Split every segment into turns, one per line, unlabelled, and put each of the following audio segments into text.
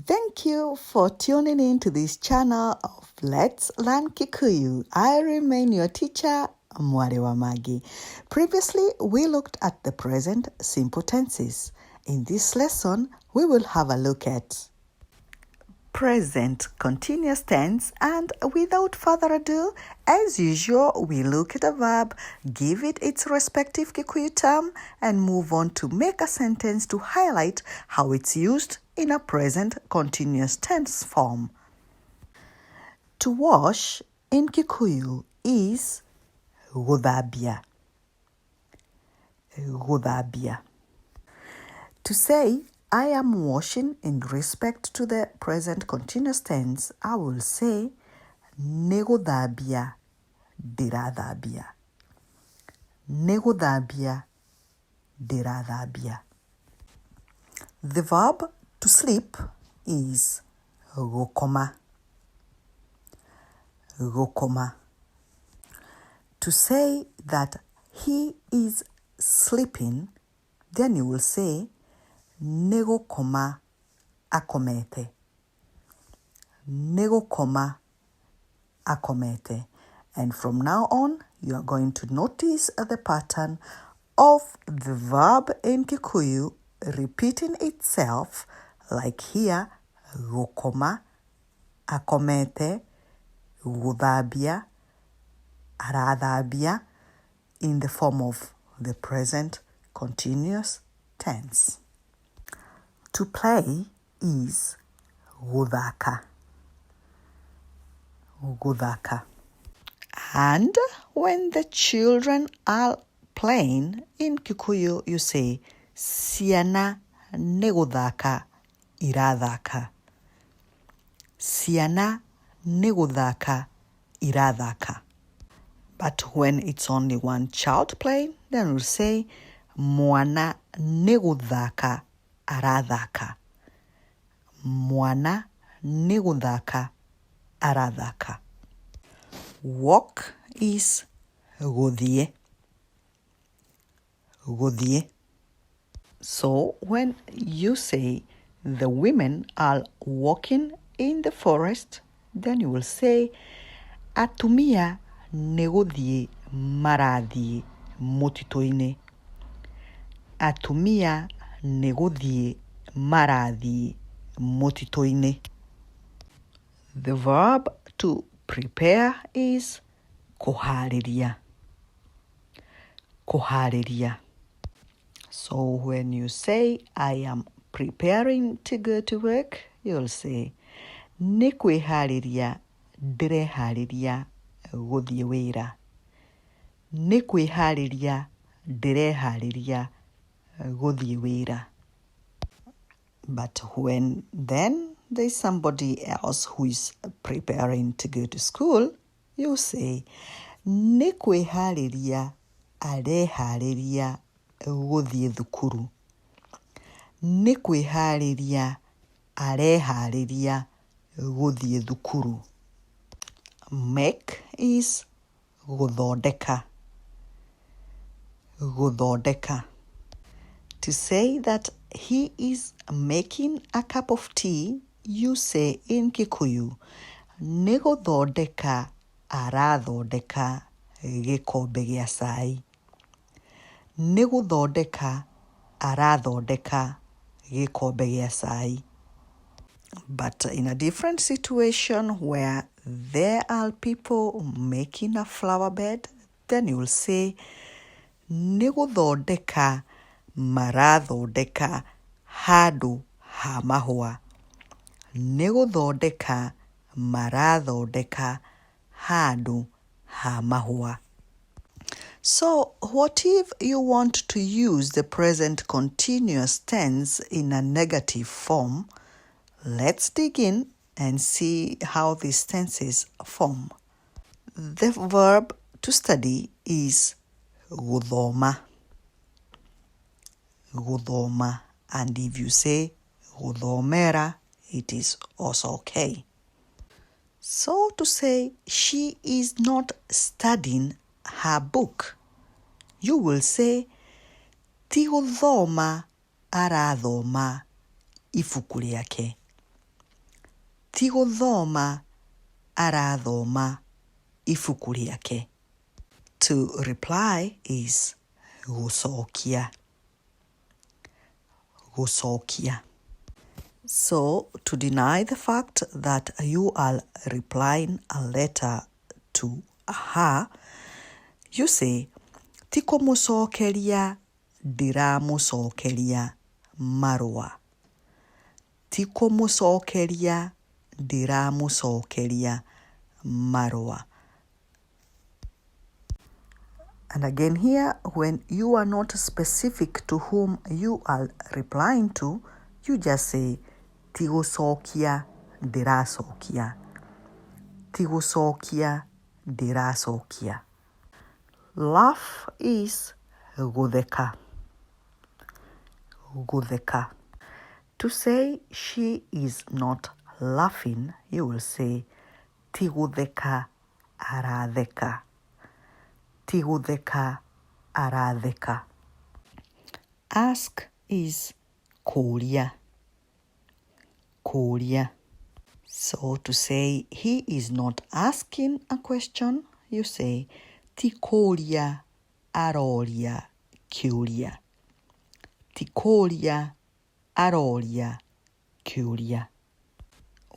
Thank you for tuning in to this channel of Let's Learn Kikuyu. I remain your teacher, Mwari wa Maggie. Previously, we looked at the present simple tenses. In this lesson, we will have a look at present continuous tense, and without further ado, as usual, we look at a verb, give it its respective Kikuyu term, and move on to make a sentence to highlight how it's used in a present continuous tense form. To wash in Kikuyu is gũthambia. Gũthambia. To say I am washing in respect to the present continuous tense, I will say nĩ gũthambia ndĩrathambia. Nĩ gũthambia ndĩrathambia. The verb to sleep is gũkoma. Gũkoma. To say that he is sleeping, then you will say nĩ gũkoma akomete. Nĩ gũkoma akomete. And from now on, you are going to notice the pattern of the verb in Kikuyu repeating itself, like here, gũkoma, akomete, gũthambia, arathambia, in the form of the present continuous tense. To play is gũthaka. Gũthaka. And when the children are playing in Kikuyu, you say ciana nĩ gũthaka irathaka. Ciana nĩ gũthaka irathaka. But when it's only one child playing, then we'll say mwana nĩ gũthaka arathaka. Mwana nĩ gũthaka arathaka. Walk is gũthiĩ. Gũthiĩ. So when you say the women are walking in the forest, then you will say atumia nĩ gũthiĩ marathiĩ mũtitũ-inĩ. Atumia nĩ gũthiĩ marathiĩ mũtitũ-inĩ. The verb to prepare is kũharĩria. Kũharĩria. So when you say I am preparing to go to work, you'll say nĩ kwĩharĩria ndĩreharĩria gũthiĩ wĩra. Nĩ kwĩharĩria ndĩreharĩria gũthiĩ wĩra. But when then there's somebody else who is preparing to go to school, you say nĩ kwĩharĩria areharĩria gũthiĩ thukuru. Nĩ kwĩharĩria areharĩria gũthiĩ thukuru. Make is gũthondeka. Gũthondeka. To say that he is making a cup of tea, you say in Kikuyu, nĩ gũthondeka arathondeka gĩkombe gĩa cai. Nĩ gũthondeka arathondeka gĩkombe gĩa cai. But in a different situation where there are people making a flower bed, then you will say nĩ gũthondeka marathondeka handũ ha mahũa. Nĩ gũthondeka marathondeka handũ ha mahũa. So, what if you want to use the present continuous tense in a negative form? Let's dig in and see how these tenses form. The verb to study is gũthoma. Gũthoma. And if you say gũthomera, it is also okay. So to say she is not studying her book, you will say ti gũthoma arathoma ibuku rĩake. Ti gũthoma arathoma ibuku rĩake. To reply is gũcokia. Gũcokia. So, to deny the fact that you are replying a letter to her, you say, ti kũmũcokeria ndĩramũcokeria marũa. Ti kũmũcokeria ndĩramũcokeria marũa. And again here, when you are not specific to whom you are replying to, you just say, ti gũcokia ndĩracokia. Ti gũcokia ndĩracokia. Laugh is gũtheka. Gũtheka. To say she is not laughing, you will say ti gũtheka aratheka. Ti gũtheka aratheka. Ask is kũũria. Kũũria. So to say he is not asking a question, you say ti kũũria aroria kĩũria. Ti kũũria aroria kĩũria.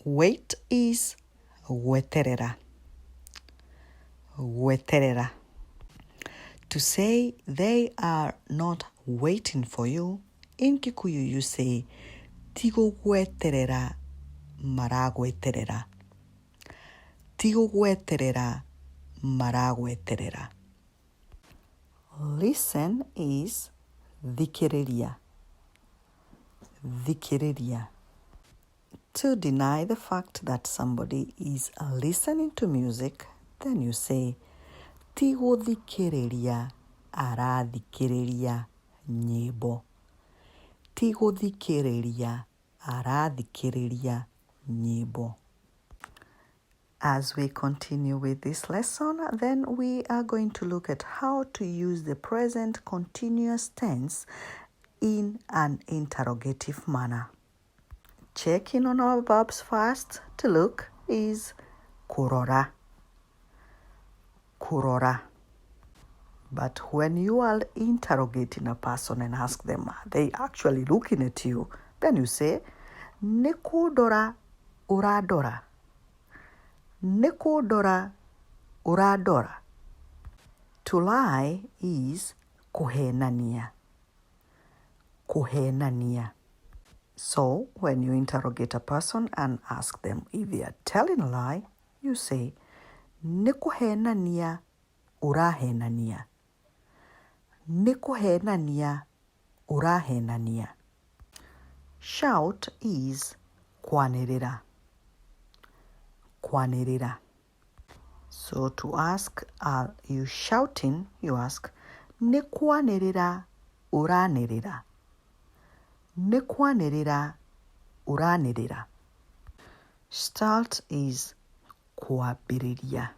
Wait is gweterera. Gweterera. To say they are not waiting for you, in Kikuyu you say ti gũgweterera maragweterera. Ti gũgweterera maragweterera. Listen is thikĩrĩria. Thikĩrĩria. To deny the fact that somebody is listening to music, then you say ti gũthikĩrĩria arathikĩrĩria nyĩmbo. Ti gũthikĩrĩria arathikĩrĩria nyĩmbo. As we continue with this lesson, then we are going to look at how to use the present continuous tense in an interrogative manner. Checking on our verbs first to look is kũrora. Kũrora. But when you are interrogating a person and ask them, are they actually looking at you? Then you say, nĩ kũndora ũrandora. Nĩ kũndora ũrandora. To lie is kũhenania. Kũhenania. So when you interrogate a person and ask them if they are telling a lie, you say, nĩ kũhenania ũrahenania. Nĩ kũhenania ũrahenania. Shout is kwanĩrĩra. Kwanĩrĩra. So to ask, are you shouting? You ask, nĩ kwanĩrĩra ũranĩrĩra. Nĩ kwanĩrĩra ũranĩrĩra. Start is kwambĩrĩria.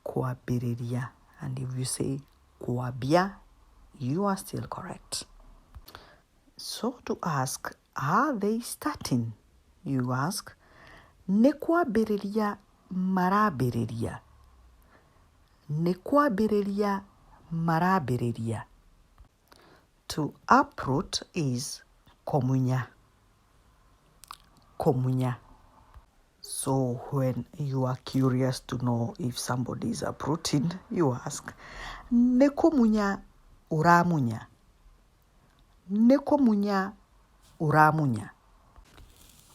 Kwambĩrĩria. And if you say kwambia, you are still correct. So to ask, are they starting? You ask, nĩ kwambĩrĩria marambĩrĩria. Nĩ kwambĩrĩria marambĩrĩria. To uproot is kũmunya. Kũmunya. So when you are curious to know if somebody is uprooting, you ask, nĩ kũmunya ũramunya? Nĩ kũmunya ũramunya?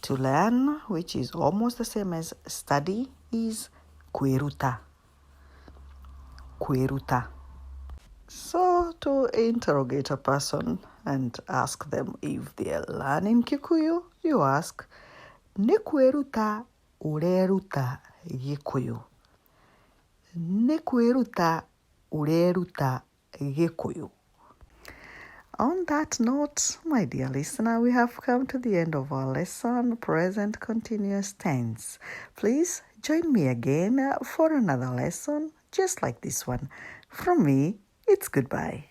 To learn, which is almost the same as study, is kwĩruta. Kwĩruta. So to interrogate a person and ask them if they are learning Kikuyu, you ask, nĩ kwĩruta ũreruta Gĩkũyũ? Nĩ kwĩruta ũreruta Gĩkũyũ? On that note, my dear listener, we have come to the end of our lesson, Present Continuous Tense. Please join me again for another lesson just like this one. From me, it's goodbye.